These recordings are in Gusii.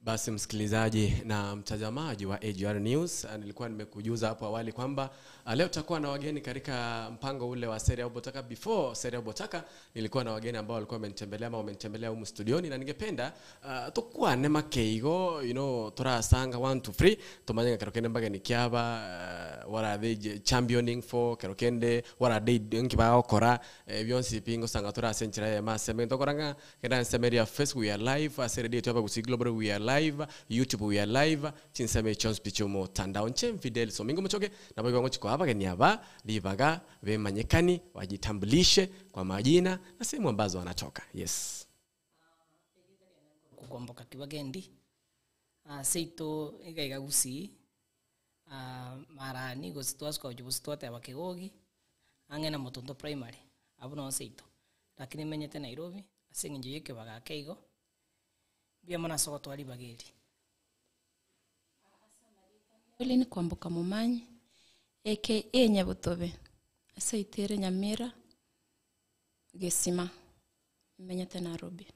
Basi msikilizaji na mtazamaji wa AGR News, nilikuwa nimekujuza hapo awali kwamba leo tutakuwa na wageni katika mpango ule wa Seria Obotaka. Before Seria Obotaka, nilikuwa na wageni ambao walikuwa wamenitembelea ama wamenitembelea humu studioni, na ningependa tukwane makeigo, turasanga 1 2 3 tumanye kero kende mbageni kiaba, what are they championing for, kero kende what are they doing kibagokora, bionsi pingo sanga turase nchira ya maseme tokoranga kenda nsemeria Facebook we are live, ase radio twaba Gusii Global we are live, YouTube we are live, chinseme chons pichumo tandao nche Fidel Somingo Muchoge na boigo ngochiko abageni aba libaga bemanyekani wajitambulishe kwa majina na sehemu ambazo wanatoka. Yes. Kukomboka kibagendi. Seito igaiga Gusii. Marani gose twasuka gochi twateba Kigogi ang'e na Mutuntu Primary abwo noo seito. Lakini menyete Nairobi ase eng'encho ya ekebaga ake igo mbuya mono ase ogotwara ribaga eri. Oli ni Kwamboka Momanyi aka Nyabutobe ase itere Nyamira Gesima menyete Nairobi.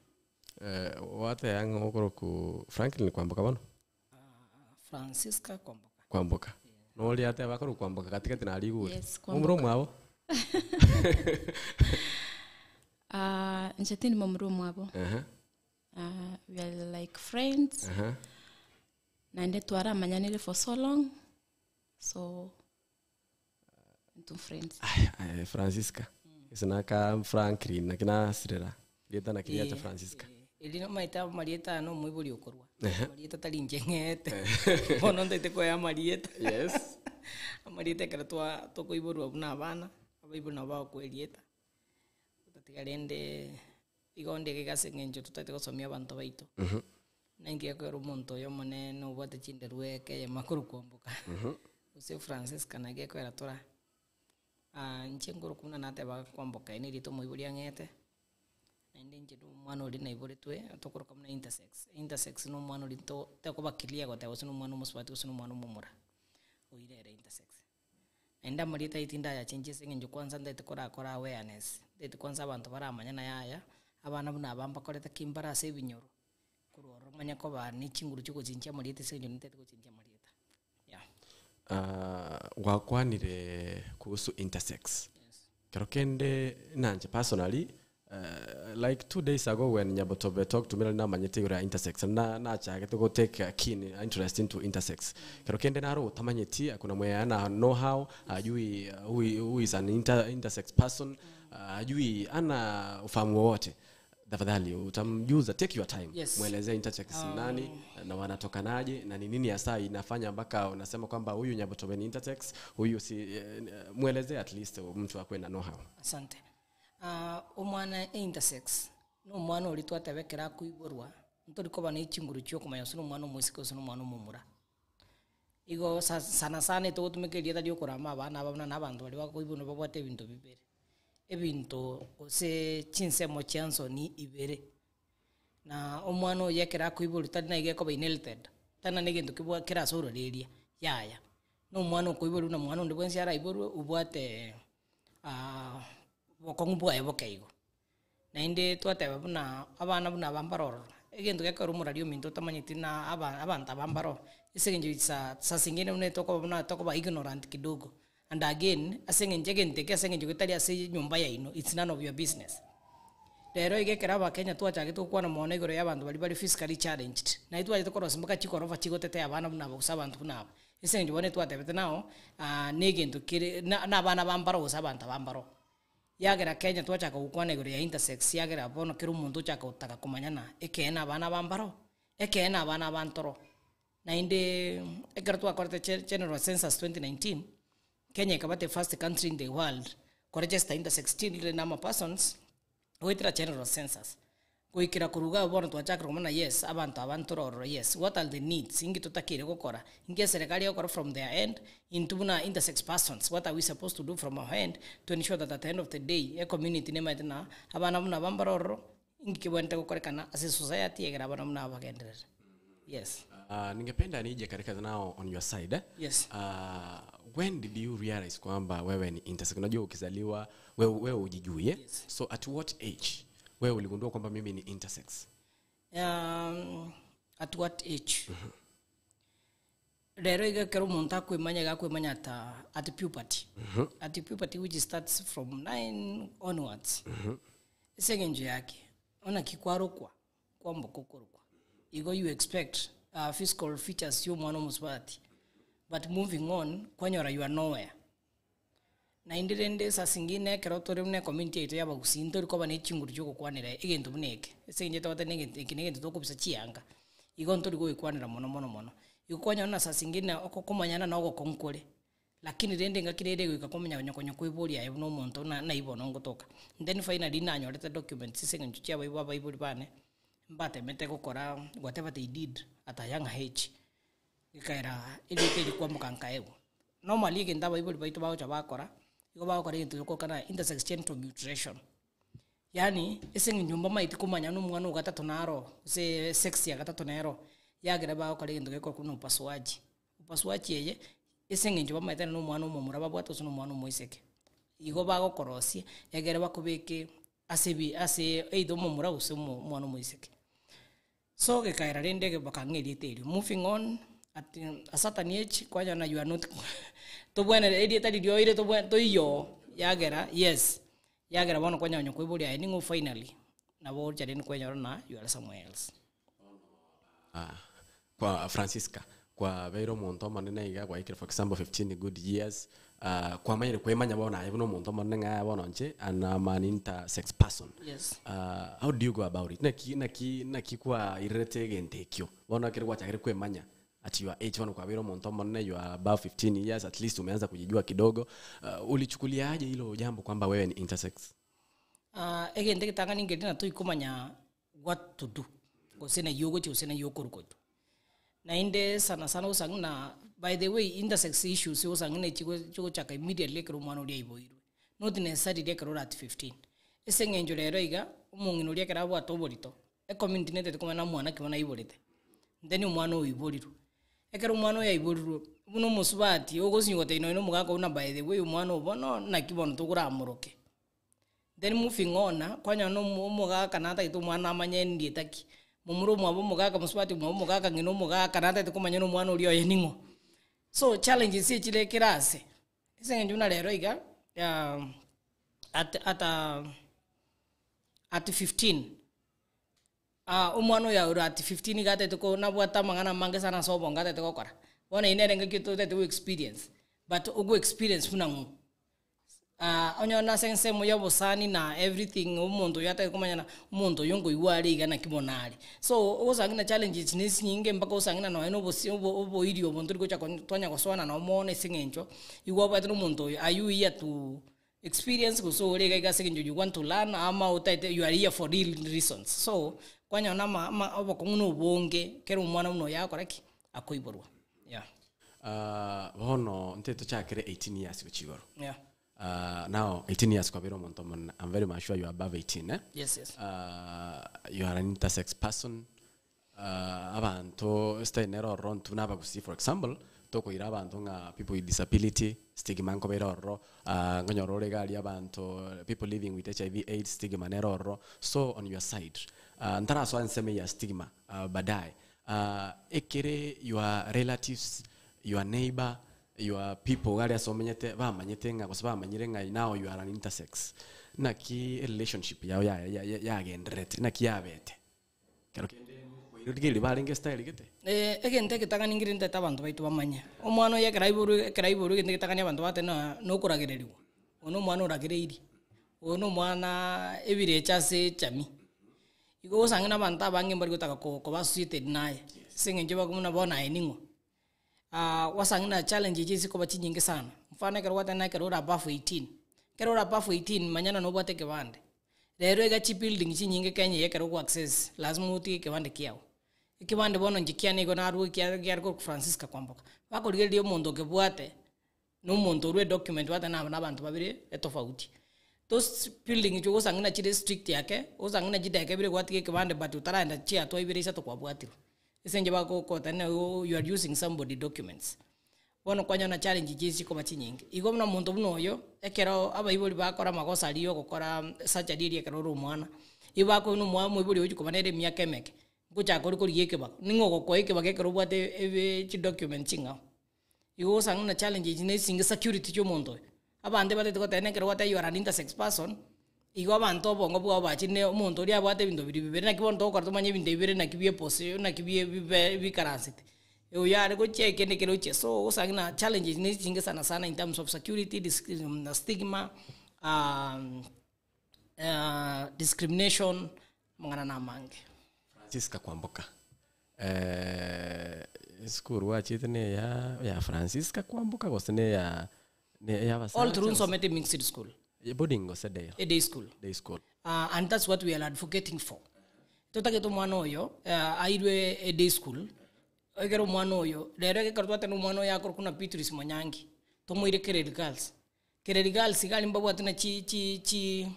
Wate ang'o okoroku Franklin Kwamboka bono? Francisca Kwamboka. Kwamboka. Nori ate bakoro Kwamboka katikati na rigure. Yes, Omuro Kwamboka. mwabo? Nche tindi momuro mwabo. We are like friends. Na nde twaramanyanire for so long. So two friends. Ay, ay, Francisca. Isinaka Franklin na kina Sirera. Lieta na kiriacha Francisca. Elino maita marieta no mwiburi okorwa. Marieta tari njengete. Bono ndete koya marieta. Yes. Marieta kera twa tokoiborwa buna abana, abaibori nabo bakoerieta. Tatigarende igonde gigase ng'encho tutate gosomia abanto baito. Naingia kwera omonto oyo omonene obwate chinderwe ekeye makuru kwamboka. Gose Francisca naki ekwera tora. Inche nkoro buna nateba kwamboka ene erito omoibori ang'ete. Naende inche na omwana oria naiboretwe, tokoroka buna intersex. Intersex na omwana oria tekoba clear goteba gose na omwana omosubati gose na omwana omomura. Oire ere intersex. Naende amarieta aye tindayachenchia ase eng'encho kwanza ntaete korakora awareness. Ntaete kwanza abanto baramanya naye aya, abana buna aba mbakorete ki mbare ase ebinyoro. Korwa ororo omanye koba na chinguru chiogochinchia amarieta ase eng'encho ntaete gochinchia amarieta. Yeah. Gwakwanire kuhusu intersex. Yes. Kero kende nanje personally, like 2 days ago when Nyabotobe talked to me na manyete igoro ya intersex na nachagete go take a keen interest into intersex. Kero kende naro utamanyeti akuna mwe ana know how ajui who is an intersex person, ajui ana ufahamu wowote. Tafadhali utamjuza, take your time. Yes. Mwelezee intersex ni nani na wanatokanaje na ni nini hasa inafanya mpaka unasema kwamba huyu Nyabotobe ni intersex, huyu si, mwelezee at least mtu akwe na know how. Asante. Omwana intersex no omwana ori twatebekera kuiborwa ntori koba na chinguru chio kumanya ase omwana omoiseke ase omwana omomura. Igo sana sana togotumeka erieta riokorama abana aba buna na abanto baria bakoiborwa babwate ebinto bibere. Ebinto gose chinsemo chiansoni ibere. Na omwana oyo ekero akoiborwa tari naiga ekoba inherited. Tari na egento kebwa kera ase ororeria. Yaya. Na omwana okoiborwa na omwana onde bwensi araiborwe obwate, bokong'u bwaye bokeigo. Naende twateba buna abana buna abambara ororo. Egento gekora omorari ominto otamanyeti na abanto abambara ororo. Ase eng'encho sa zingine buna tokoba buna tokoba ignorant kidogo. And again, ase eng'encho egento eke ase eng'encho getari ase nyomba yaino, it's none of your business. Rero iga ekero abakenya twachagete gokwana mono igoro ya abanto baria bari physically challenged. Naye twachete korosia mpaka chigorofa chigotetea abana buna aba gose abanto buna aba. Ase eng'encho bono twatebete nao, na egento kere, na abana bambara gose abanto abambara ororo. Yagera Kenya twachaka gokwana igoro ya intersex, yagera bono kera omonto ochaka gotaka komanyana, ekeene abana bambaro, ekeene abana abantoro. Naende ekero twakorete general census 2019, Kenya ikaba the first country in the world koregister intersex children ama persons goetera general census. Goikera koruga abwo bono twachakire komanya yes, abanto abantoro ororo, yes, what are the needs, inki totakire gokora, inki eserekari egokora from their end, intwe buna intersex persons, what are we supposed to do from our end to ensure that at the end of the day, e community nemaete na abana buna abambara ororo, inki kebwenerete gokorekana ase society egere abana buna abagenderere. Yes. Ningependa nije katika nao on your side, eh? Yes. When did you realize kwamba wewe ni intersex? Unajua ukizaliwa wewe hujijui, eh? Yes. So at what age wewe uligundua kwamba mimi ni intersex? At what age? Rero iga ekero omonto akoemanya iga akoemanya at at puberty. At puberty which starts from nine onwards. Ase eng'encho yake, naki kwarokwa, kwamboka okorokwa. Igo you expect physical features ya omwana omosubati, but moving on, kwanyora you are nowhere. Naende rende saa zingine ekero tore buna ecommunity yaito ya abagusii ntori koba ne chinguru chia ogokwanera egento buna eke, ase eng'encho tobwate na egento eke na egento tokobisa chianga, igo ntori goekwanera mono mono mono. Igo kwanyora buna saa zingine okokomanyana na ogokong'u kore, lakini rende engaki rende egoika kwamanya konya konya koiboria aye buna omonto buna nai bono ngotoka. Then finally nanyorete documents ase eng'encho chia abaibwa abaibori bane, mbatemete gokora whatever they did at a younger age. Gekaera erieta erio kwamboka nkaegwa. Normally egento abaibori baito bagocha bakora, igo bagokora egento gekokana intersex genital mutilation. Yaani ase eng'encho mbamaeti komanya na omwana o gatato naro oo, gose sex ya gatato nero oo, yagera bagokora egento gekorokwa buna upasuaji. Upasuaji eye, ase eng'encho bamaete na omwana omomura babwate gose na omwana omoiseke. Igo bagokorosia, egere bakobeke ase ebi ase either omomura gose omo omwana omoiseke. So gekaera rende bakang'a erieta erio. Moving on, at a certain age, kwanyora na you are not tobwenere erieta riria oire tobwe toiyoo, yagera yes, yagera bono kwanyora onye koiboria aye ning'o finally, nabo ocha rende kwenyora na you are somewhere else. Kwa Francisca, kwabeire omonto omonene iga gwaikire for example 15 good years, kwamanyire kwemanya bono aye buna omonto omonene ng'a aye bono inche and I'm an intersex person. Yes. How do you go about it? Naki naki naki kwairerete egento ekio? Bono ekero gwachakire kwemanya at your age bono kwabeire omonto omonene you are above 15 years at least umeanza kujijua kidogo, ulichukuliaje hilo jambo kwamba wewe ni intersex? Egento egetang'ani nkeria natoikomanya what to do, gose nayio ogochia gose nayio okorwa. Naende sana sana gose ang'e na by the way intersex issues gose ang'e na echigo chigochaka immediately ekero omwana oria aiboirwe, not necessarily ekero ore at 15. Ase eng'encho rero iga, omong'ina oria ekero abwate oborito, ecommunity netagete komanya na omwana ki bono aiborete, then omwana oyo oiborirwe. Ekero omwana oyo aiborirwe, buna omosubati ogosinywa gotebia nonye na omogaka buna by the way omwana oyo bono naki bono tokoramoroke. Then moving on, kwanyora na omo omogaka natagete omwana amanye ndieta ki, momura omwabo omogaka mosubati omwabo omogaka ng'ina omogaka natagete komanya na omwana oria oye ning'o. So challenges echire kera ase, ase eng'encho buna rero iga at at at 15 omwana oyo ore at 15 iga atagete ko nabwate amang'ana amange sana ase obongo atagete gokora, bono eywo nere engaki totagete go experience, but ogo experience buna ng'o. Onye nase ensemo ya obosani na everything omonto oyo atari komanya na omonto oyo nkoigwa are iga naki bono are. So ogosangi na challenges ne chinyinge mpaka osange na nonye na obosi obo oboiri obo ntori gocha ko twanya gosoana nabo mono ase eng'encho, igo obwate na omonto oyo are you here to experience gose ore iga iga ase eng'encho you want to learn ama otaete you are here for real reasons. So, kwanyora na ama ama obokong'u na obonge kera omwana buna oyo agokora ki? Akoiborwa, yeah. Bono nte tochakere 18 years gochia igoro. Yeah. Now 18 years kwabeire omonto omonene, I'm very much sure you are above 18 eh? Yes, yes. You are an intersex person, abanto style nere ororo intwe buna abagusii for example, tokoira abanto ng'a people with disability, stigma nkobeire ororo, nkonyora ore iga aria abanto people living with HIV AIDS stigma nere ororo, so on your side, ntarasoa ensemo eye ya stigma baadaye, Ekere your relatives, your neighbour, your people iga aria ase omenyete bamanyete ng'a gose bamanyire ng'a now you are an intersex, naki erelationship yao ya- ya- ya- yagendererete, naki yabete? Kero kende rigerio barenge style gete? Egento egetang'ani nkere ntagete abanto baito bamanye, omwana oyo ekero aiborwe ekero aiborwe egento egetang'ani abanto bagoteba ng'a nokoragereriwa, oyo na omwana oragereirie, oyo na omwana ebirecha ase echamii. Igo osange na abanto abange mbari gotaka ko koba associated naye, ase eng'encho bakomanya buna bono aye ning'o. Gwasange na challenge echi chikoba chinyinge sana, mfano ekero gwateba na ekero ore above 18, ekero ore above 18 manya na nobwate ekebande. Rero iga chibuilding chinyinge Kenya eye ekero ogo access lazima otige ekebande kiago. Ekebande bono inche kiane igo narwa ekiare kiare korokwa Francisca Kwamboka, bakorigereria omonto okebwate. Na omonto orwe edocument gwateba naba na abanto babere etofauti. Those building inche ogosanga ng'a chire strict ake, ogosanga ng'a chidakika ibere gwatiga ekebande but otaraenda chiatua ibere isato kwabwatirwe. Ase eng'encho bagokotebia ng'a you are using somebody documents. Bono kwanyora na challenge echi chikoba chinyinge. Igo buna omonto buna oyo, ekero abaibori bakora amagoso aria ya ogokora surgery eria ekero ore omwana, igo bakoigwa buna omoibori ogochia koba nere emiaka emeke. Nkochaka ore korigia ekebago, ning'o ogokoa ekebago ekero obwate ebe chidocuments ching'ao. Igo ogosanga buna challenge echi na esinge security chia omonto oyo. Abanto ebatagete goteba na ekero gwateba you are an intersex person, igo abanto obongo bwabo bachire na omonto oria abwate ebinto biria bibere naki bono togokora tomanye ebinto ebi bibere naki bieposi naki bie bibe bikaransete. Oyo are gochia ekende kere gochia so ogosanga buna challenges na echinge sana sana in terms of security, stigma discrimination, amang'ana na amange. Francisca Kwamboka, esukuru gwachete na eya ya Francisca Kwamboka gose na eya na eya All abasacha through gose? nsomete mixed school. Boarding gose day? A day school. Day school. And that's what we are advocating for. Totagete omwana oyo airwe a day school, ekero omwana oyo, rero ekero twateba omwana oyo akorokwa na Beatrice Monyangi, tomoire Kereri Girls. Kereri Girls iga aria mbabwate na chi chi chi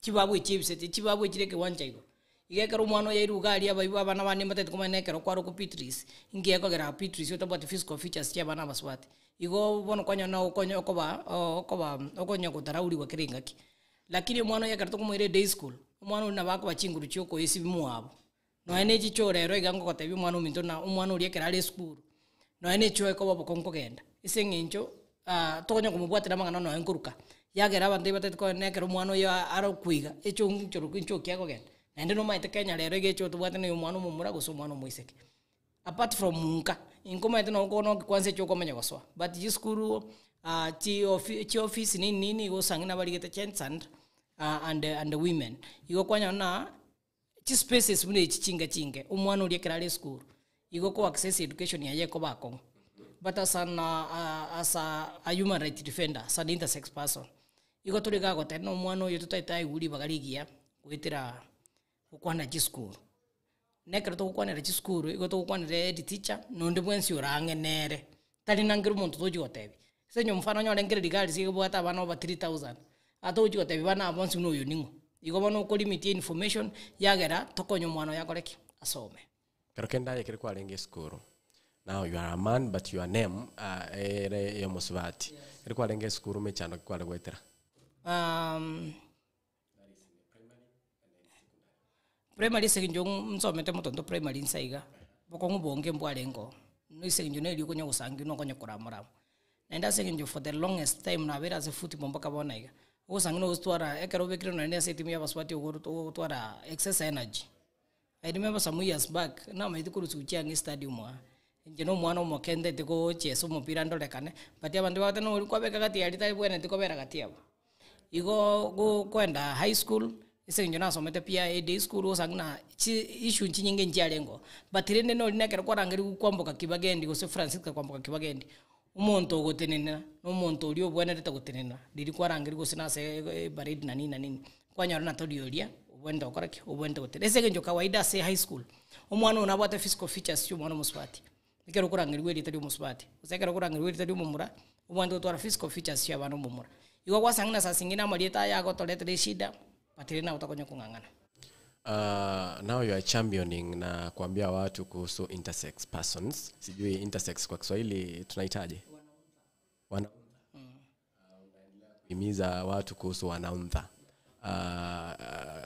chibabu echi ebisete, chibabu echire ekewancha igo. Iga ekero omwana oyo airwe iga aria abaibwa abana bande mbatagete komanya na ekero kwarokwa Beatrice, inki gekogera Beatrice otabwati physical features chia abana abasubati. Igo bono kwanyora na okonya okoba okoba okonya gotarauriwa kera engaki. Lakini omwana oyo ekero tokomoira eday school, omwana oria nabo akoba chinguru chia okoesibi mwabo. Nonya na echichoo rero iga ngogotebia omwana ominto na omwana oria ekero are esukuru, nonya na echoo ekoba obokong'u kogenda, ase eng'encho tokonya komobwatera amang'ana nonya nkoruka, yagera abanto ebatagete kogenda na ekero omwana oyo arokwa iga, echoo nchorokwa nchoo ki akogenda. Naende nomanyete Kenya rero iga echoo tobwate na omwana omomura gose omwana omoiseke. Apart from nka, inkomanyete nonye okona kwanza echoo okomanya gosoa, but chisukuru chiofi chiofisi nini nini igo osang'e nabarigete gents and and women. Igo kwanyora na. Chispaces buna echi chinge chinge, omwana oria ekero are esukuru, igo ko access education yaye ekoba akong'u. But as an as a human right defender, as an intersex person, igo tore iga goteba na omwana oyo totaete aigwe ribaga rigiya goetera gokwana chisukuru. Na ekero togokwanera chisukuru, igo togokwanera head teacher, na onde bwensi ore ang'e nere, tari na nkere omonto tochi gotebia. Ase eng'encho mfano onyore nkere rigari ebwate abana over 3000, atogochi gotebia bana aba bonsi buna oyo ning'o. Igo bono okolimit information, yagera tokonye omwana oyo akore ki? Asome. Ekero kende aye ekero kwarenge esukuru, now you are a man but your name ere ya omosubati. Ekero kwarenge esukuru mechando ki kware goetera? Primary ase eng'encho nsomete motonto primary inse iga, bokong'u bonge mbwarenge oo, ase eng'encho neri okonya gosangi nokonya koramorama. Naende ase eng'encho for the longest time nabeire ase football mpaka bono iga, ogosangi nogotwara ekero obekire nonye ase etimu ya abasubati ogotwara excess energy. I remember some years back, namanyete korwa chiang'e estadium aa, inche na omwana omoke ntagete gochiesa omopira ndorekane, but abanto bagoteba noria kwabeka gati aria tabwenereti kobera gati abwo. Igo gokoenda high school, ase eng'encho nasomete pia day school osanga buna chi issue chinyinge nchiarengeo, but rende nori na ekero kwarangeriwe kwamboka kibagendi gose Francisca kwamboka kibagendi, omonto ogotenena, na omonto oria obwenerete gotenena, riria kwarangeriwe gose nase eparade na nini na nini, kwanyora na tori oria obwenerete gokora ki? Obwenerete gotenena. Ase eng'encho kawaida ase high school, omwana oyo nabwate physical features chia omwana omosubati. Ekero okorangerigwa erieta ria omosubati, gose ekero okorangerigwa erieta ria omomura, obwenerete gotwara physical features chia abana omomura. Igo gwasanga ng'a saa zingine amarieta aya agotoretera eshida, but rende nabo tokonya kong'ang'ana. Now you are championing na kuambia watu kuhusu intersex persons. Sijui intersex kwa Kiswahili tunaitaje? Wana Kuhimiza watu kuhusu wanaundha.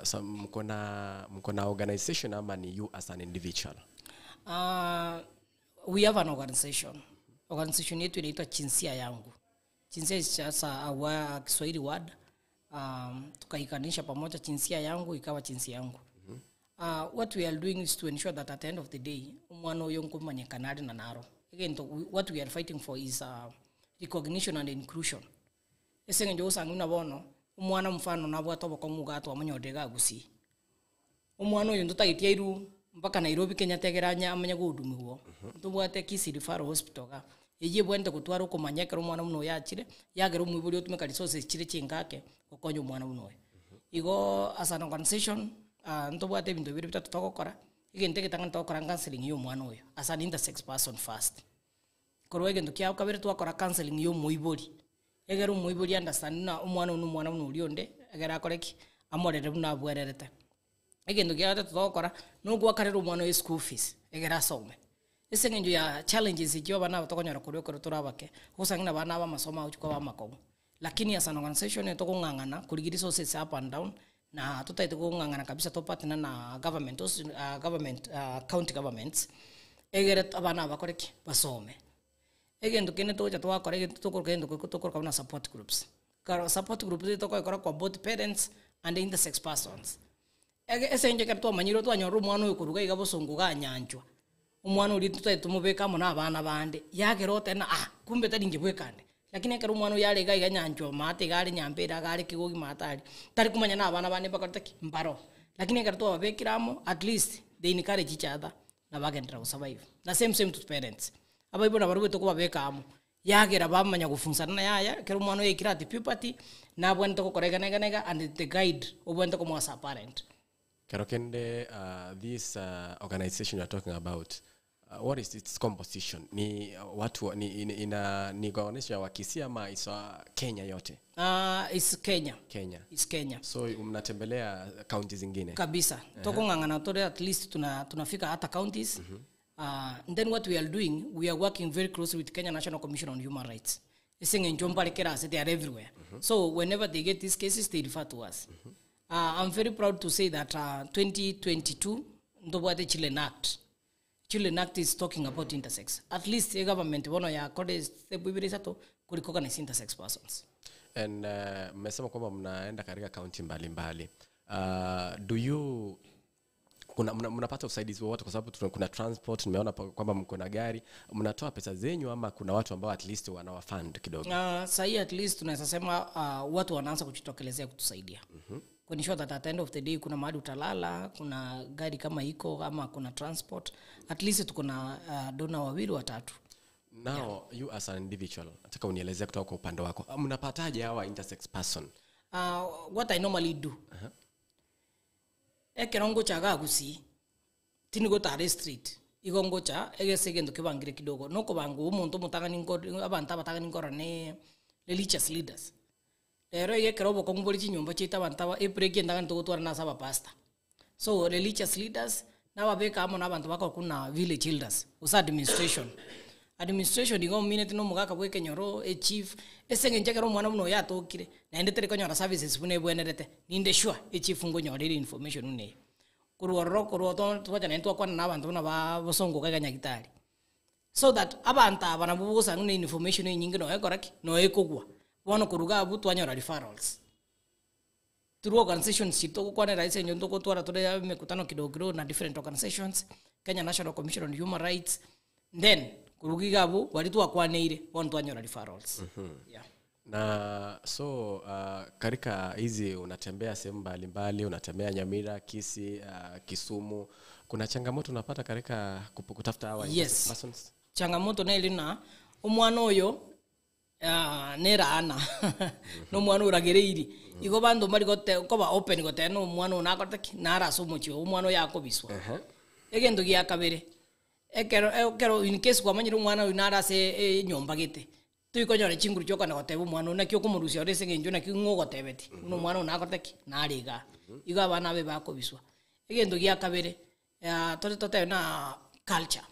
So mko na mko na organization ama ni you as an individual? We have an organization. Organization yetu inaitwa Jinsia Yangu. Jinsia is just a a Kiswahili word. Tukaikanisha pamoja jinsia yangu ikawa jinsia yangu. What we are doing is to ensure that at the end of the day omwana oyo nkomanyekana are na naro. Egento what we are fighting for is recognition and inclusion. Ase eng'encho ogosanga buna bono, omwana mfano nabwate obokong'u iga twamonyorire iga Gusii. Omwana oyo ntotageti airwe mpaka Nairobi Kenyatta egere anya amanye gohudumiwa, ntobwate Kisii Referral Hospital igaa, eywo ebwenerete gotwara okomanya ekero omwana buna oyo achire, yagera omoibori otumeka resources chire chingake gokonya omwana buna oyo. Igo as an organisation, ntobwate ebinto bibere bitato togokora, egento egetang'ani togokora counselling ya omwana oyo as an intersex person first. Korwa egento kiabo kabere twakora counselling ya omoibori, egere omoibori understand buna omwana oyo na omwana buna oria onde, egere akore ki? Amorere buna abwererete. Egento kia gatato togokora, na ogoakarera omwana oyo eschool fees, egere asome. Ase eng'encho ya challenges echio abana aba tokonyora korwa ekero tore abake, ogosanga ng'a abana aba amasomo agochia koba amakong'u. Lakini as an organisation tokong'ang'ana korigia resources up and down, Na totaete kong'ang'ana kabisa to partner na government ose government county governments, egere abana aba bakore ki? Basome. Egento kende togocha twakora egento tokoroka egento tokoroka buna support groups. Karo support groups eye tokoekora kwa both parents and intersex persons. Ege ase eng'encho ekero twamanyire twanyorire omwana oyo korwa iga iga bosongo iga anyanchwa, omwana oria totaete tomobeke amo na abana bande, yagera oteba ng'a ah kumbe tari inche bweka nde. Lakini ekero omwana oyio are iga iga nyanchwa maate iga are nyambere iga are kegogi maate aria, tari komanya na abana bande mbakorete ki? Mbaro. Lakini ekero twababekire amo, at least they encourage each other na bagenderera gosurvive. Na same same to parents, abaibori nabarobwo tokobabeka amo, yagera bamanya gofunzana na yaya, ekero omwana oyo aikire at puberty, nabwenerete gokora iga na iga na iga and the guide obwenerete komoa as a parent. Kero kende this organization you are talking about, what is its composition? Ni watu ni, ina ni organization ya Wakisii ama is Kenya yote? Is Kenya. Kenya. Is Kenya. So mnatembelea county zingine? Kabisa. Tokong'ang'ana tore at least tuna tunafika hata counties. And then what we are doing, we are working very closely with Kenya National Commission on Human Rights. Ase eng'encho mbare kera ase, they are everywhere. So whenever they get these cases, they refer to us. I'm very proud to say that 2022, ntobwate Children Act. Children Act is talking about intersex. At least e government bono yakore step ibere isato kori recognize intersex persons. And mmesema kwamba mnaenda katika kaunti mbalimbali. Do you kuna mnapata usaidizi wowote kwa sababu kuna transport, nimeona kwamba mko na gari, mnatoa pesa zenyu ama kuna watu ambao at least wanawafund kidogo? Sahi at least tunaweza sema watu wanaanza kujitokelezea kutusaidia. Kuensure that at the end of the day kuna mahali utalala, kuna gari kama iko ama kuna transport. At least tuko na donor wawili watatu. Now, you as an individual, nataka unielezee kutoka kwa upande wako. Mnapataje hawa intersex person? What I normally do. Ekero ngocha gagusi, tini gotara street. Igo ngocha egese egento kebangire kidogo. Nokobanga omonto omotang'ani nko abanto abatang'ani nkora ne religious leaders. Rero iga ekero obokong'u bore chinyomba chiaito abanto aba ebreak entang'ani togotwara nase abapastor. So religious leaders, nababeka amo na abanto bakokuna village elders, gose administration. Administration igo omineti na omogaka bwa ekenyoro, echief, ase eng'encho ekero omwana buna oyo atokire, naende tari konyora services buna ebwenerete, ninde sure, echief nkonyora ere information buna eye. Korwa ororo korwa to twacha naende twakwana na abanto buna ba bosongo iga iga nyagitari. So that abanto aba nabwo bogosanga buna information enyinge noyo ekora ki? Noyo ekogwa. Bono korwa iga abwo twanyora referrals. Through organizations chiria togokwanera ase eng'encho togotwara tore emekutano kidogo kidogo na different organizations, Kenya National Commission on Human Rights, then korwa iga abwo baria twakwaneire bono twanyora referrals. Yeah. Na so katika hizi unatembea sehemu mbalimbali, unatembea Nyamira, Kisii, Kisumu, kuna changamoto unapata katika kutafuta hawa Yes. persons? Changamoto neri na omwana oyo neraana na omwana oragereiri igo banto mbari gote koba open goteba na omwana oyo nakorete ki nare ase omochie oyo omwana oyo akobiswa egento gia kabere ekero ekero in case kwamanyire omwana oyo nare ase enyomba gete toikonyora chinguru chia okogenda goteba omwana oyo naki okomorusia ore ase eng'encho naki ng'o ogotebeti buna omwana oyo nakorete ki nare igaa igo abana abe bakobiswa. Egento gia kabere tore totebe na culture.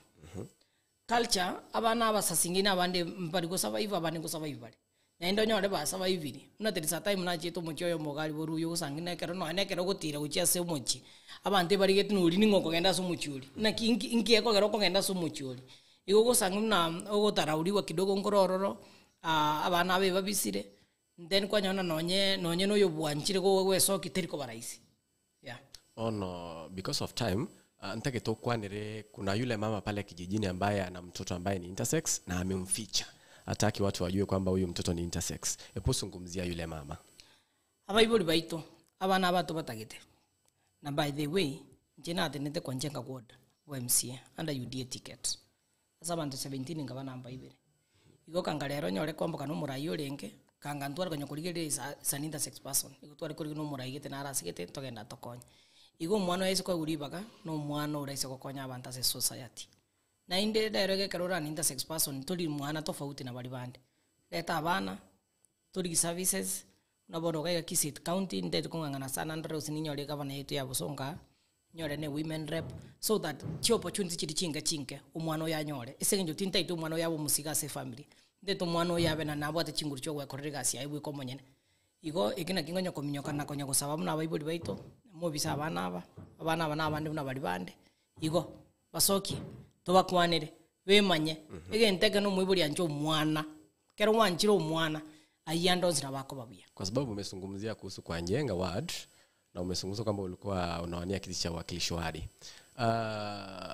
Culture, abana abasasingini abande mbari gosurvive abande ngosurvive bare. Naende onyore basurvivire, buna there is a time nachiete omochie oyo omogari boru oyo ogosanga na ekero nonya na ekero ogotira gochia ase omochie, abanto ebarigete nori ning'o okogenda ase omochie oria, naki inki inki ekogera okogenda ase omochie oria. Igo ogosanga buna ogotarauriwa kidogo nkoro ororo, abana abe babisire, then kwanyora nonye nonye na oyo bwanchire goesokia teri koba rahisi, yeah. Ono, because of time, ntake tukwanire kuna yule mama pale kijijini ambaye ana mtoto ambaye ni intersex na amemficha. Hataki watu wajue kwamba huyu mtoto ni intersex. Hebu zungumzia yule mama. Abaibori baito, abana abato batagete. Na by the way, inche natenete kwanjenga ward wa MCA under UDA ticket. Ase abanto 17 nkaba namba ibere. Igo kanga rero nyore kwamboka na omorai orenge, kanga ntware konya korigereria is a is an intersex person. Igo tware korigia na omorai gete nare asegete togenda tokonye. Igo omwana oyo aise koegwa ribaga, na omwana ore aise gokonya abanto ase society. Naende rero iga ekero ore an intersex person, tori mwana tofauti na baria bande. Reta abana, torigie services, buna bono iga iga Kisii county, ntaete kong'ang'ana sana ndore gose ninyore egavana yaito ya Bosongo aa, nyore na ewomen rep, so that chiopportunity chiria chinke chinke, omwana oyo anyore. Ase eng'encho tintaete omwana oyo abe omosike ase efamiri, ntaete omwana oyo abe na nabwate chinguru chia ogoekorera egasi yaye bweka omonyene. Igo eki naki nkonya kominyoka na konya gosaba buna abaibori baito, mobisa abana aba, abana aba na abande buna baria bande, igo, basokie, tobakwanere, bemanye, egento eke na omoibori anche omwana, ekero gwanchire omwana, ayio ande onsi nabo akoba buya. Kwa sababu umezungumzia kuhusu kwa Njenga ward na umezungumza kwamba ulikuwa unawania kiti cha uwakilishi wadi.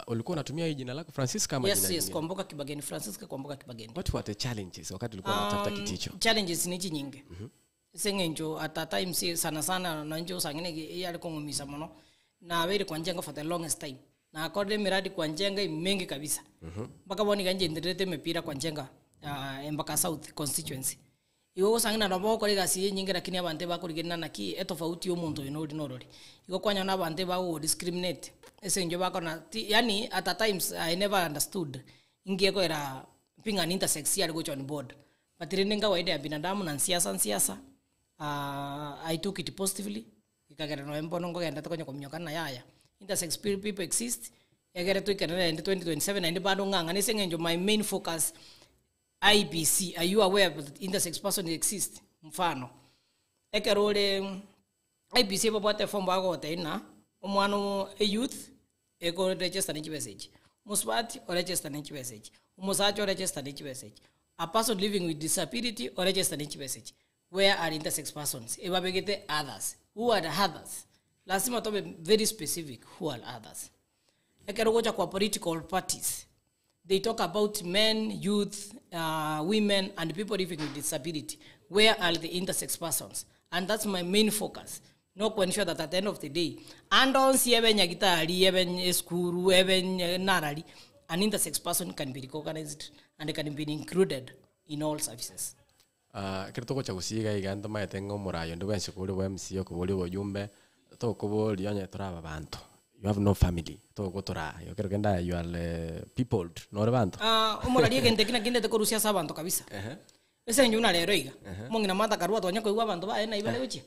Ulikuwa unatumia hii jina lako Francisca ama Yes, jina yes, lingine? Kwamboka Kibageni, Francisca Kwamboka Kibageni. What were the challenges wakati ulikuwa unatafuta kiti hicho? Challenges ni chinyinge. Ase eng'encho at a time si sana sana nonche osang'ine eyare kong'umisa mono, nabeire kwa Njenga for the longest time. Nakorire emiradi kwa Njenga emenge kabisa. Mpaka bono iga nchendererete emepira kwa Njenga mpaka South constituency. Igo ogosang'ina nabo ogokora egasi eye enyinge lakini abanto ebakorigerera naki etofauti ya omonto oyo na ori na orori. Igo kwanyora na abanto ebagogo discriminate ase eng'encho bakora ti yaani at a times I never understood inki ekoera being an intersex yare gocha on board. But rende nkawaida ya binadamu na nsiasa nsiasa, I took it positively, ekagera nonya mbono nkogenda tokonya kominyoka ng'a yaya, intersex people exist, egere toikerere naende 2027 naende bado ng'ang'ana ase eng'encho my main focus IEBC, are you aware that intersex person exist? Mfano, ekero ore IEBC ebabwate eform bagogotebia ng'a omwana o eyouth eko register ne chibesa echi, omosubati oregister ne chibesa echi, omosacha oregister ne chibesa echi, a person living with disability oregister ne chibesa echi. Where are intersex persons? Ebabegete others. Who are the others? Lazima tobe very specific who are others. Ekero ogocha kwa political parties, they talk about men, youth, women and people living with disability. Where are the intersex persons? And that's my main focus. No ensure that at the end of the day, and onsi ebe nyagitari, ebe esukuru, ebe narari, an intersex person can be recognized and can be included in all services. Ekero togocha gosiga iga iga ntomaete ng'a omorayi onde bwensi kore bwa MC okoboria oboyumbe, tokoboria onye tore aba banto, you have no family, togotoraa igo kero kende aye you are peopled, nore banto. Omorari egento eki naki ndete korusia ase abanto kabisa. Ase eng'encho buna rero iga, omong'ina Martha Karua twanya koigwa abanto baye nai bare gochia.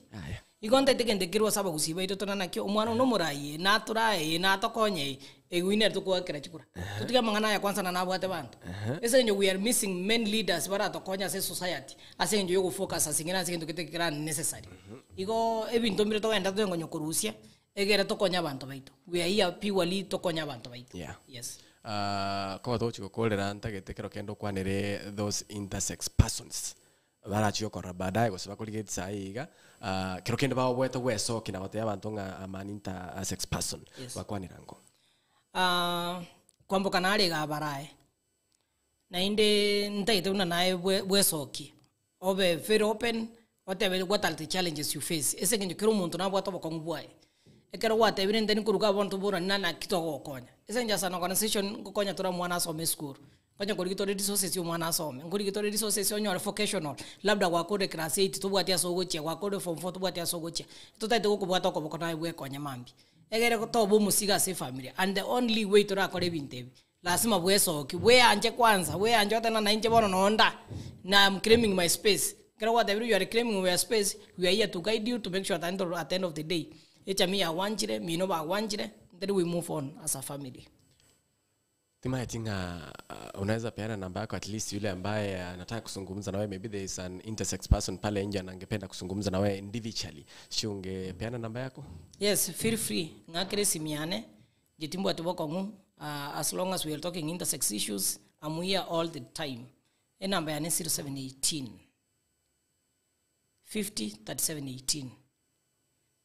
Igo ntaete egento ekerwe ase abagusii baito tore nakio, omwana one omorayi ee, natorae ee, natokonye ee, eywo nere tokoakera chikura. Totige amang'ana aya kwanza na nabwate banto. Ase eng'encho we are missing men leaders baratokonye ase esociety, ase eng'encho ya ogofocus ase eng'ina ase egento gete kere unnecessary. Igo ebinto mbire togenda tobe nkonya korusia, egere tokonye abanto baito. We are here purely tokonye abanto baito. Yeah. Yes. Koba togochi gokorera ntagete kero kende okwanere those intersex persons barachie gokorora baadaye gose bakorigetie saii iga, kero kende baoboete gwesokia na gotebia abanto ng'a I'm an intersex person, Yes. bakwanera nko? Kwamboka nare iga abarae, naende ntagete buna naye bwe bwesokie, obe very open, otebe what are the challenges you face, ase eng'encho kera omonto nabwate obokong'u bwaye. Ekero gwatebire intwe nkoruga abwo bono toborani na naki togokonya. Ase eng'encho as an organisation nkokonya tore omwana asome esukuru, nkonya korigia tore resources ya omwana asome, nkorigia tore resources onyore vocational, labda gwakorire class eight tobwati ase ogochia, gwakorire form four tobwati ase ogochia, totagete gokobwata okoboko naye bwekonye mambia. Egere tobe omosigo ase efamiri and the only way torakore ebinto ebi, lasima bwesoki, bweanche kwanza, bweanche otebe ng'a nainche bono nonda, na am claiming my space. Ekero gwatebire you are claiming your space, we are here to guide you to make sure at the at the end of the day, echamii yagwanchire, mino bagwanchire, then we move on as a family. Timaeti ng'a unaweza peana namba yako at least yule ambaye anataka kuzungumza na wewe, maybe there is an intersex person pale nje na angependa kuzungumza na wewe individually, si ungepeana namba yako? Yes, feel free. Ng'akere esimu yane, inche timbwati bokong'u, as long as we are talking intersex issues, I'm here all the time. Enamba yane 0718 50 37 18.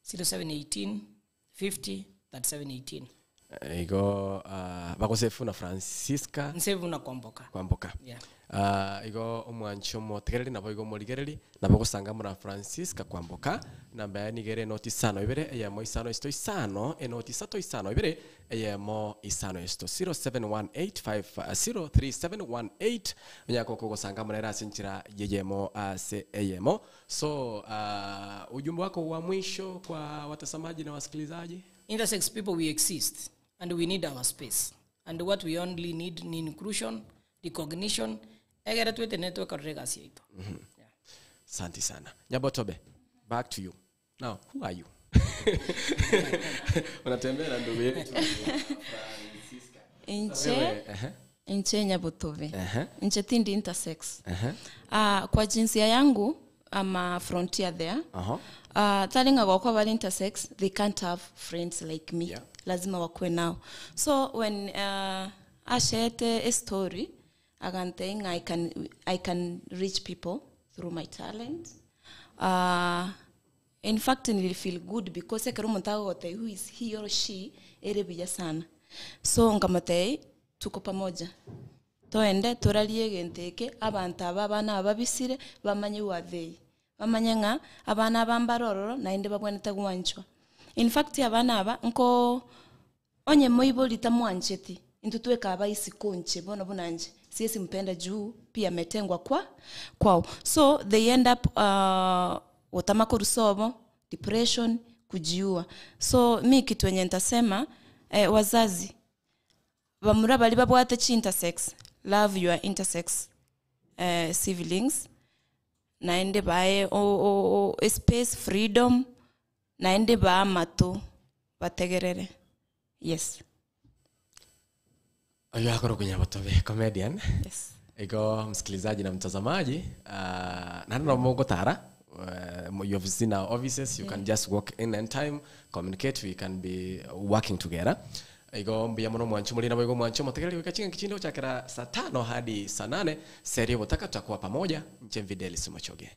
0718 50 37 18. Igo bagosefu na Francisca Nsefu na Kwamboka. Kwamboka. Yeah. Igo omwanchi omotegereri nabo igo omorigereri nabo ogosanga muna Francisca Kwamboka namba yaye nigo ere enoti isano ibere eyemo isano isito isano enoti isato isano ibere eyemo isano isito 0718503718 onyare kogosanga muna ere ase enchera yeyemo ase eyemo. So ujumbe wako wa mwisho kwa watazamaji na wasikilizaji? Intersex people, we exist and we need our space. And what we only need ni inclusion, recognition, egere twete network egasi yaito. Yeah. Asante sana. Nyabotobe, back to you. Now, who are you? Unatembea na ndugu yetu Francisca. Inche, Wewe, ehe. inche Nyabotobe. Ehe. Inche tindi intersex. Ehe. Kwa jinsia yangu, Ama frontier there. Aha. Tari ng'a gokwa bare intersex, they can't have friends like me. Yeah. Lazima wakue nao. So when ashete a story, agantebia ng'a I can reach people through my talent. In fact nili feel good because ekero omonto agogotebia who is he or she, ere buya sana. So nkamotebia tuko pamoja. Toende torarie egento eke, abanto aba abana aba babisire, bamanye who are they. Bamanye ng'a abana aba mbare ororo naende babwenerete gwanchwa. In fact abana aba nko onye moibori tamwancheti, intwe tweka aba isiko inche bono buna inche, siezi mpenda juu pia ametengwa kwa kwao. So they end up gotama korwa sobo, depression, kujiua. So mi kitu enye ntasema, wazazi, bamura baria babwate chi intersex, love your intersex siblings, naende bae o, o, space, freedom, naende baa amato, bategerere. Yes. Oyo akoro kwenye batobe comedian. Yes. Ego msikilizaji na mtazamaji, nani na mungu tara. You have seen our offices, you can just walk in and time, communicate, we can be working together. Igo mbuya muno mwancho muri nabo igo mwancho mutegereri wika chinga kichindo chakera saa 5 hadi saa 8 serie botaka tutakuwa pamoja nche Mvidelis Machoge.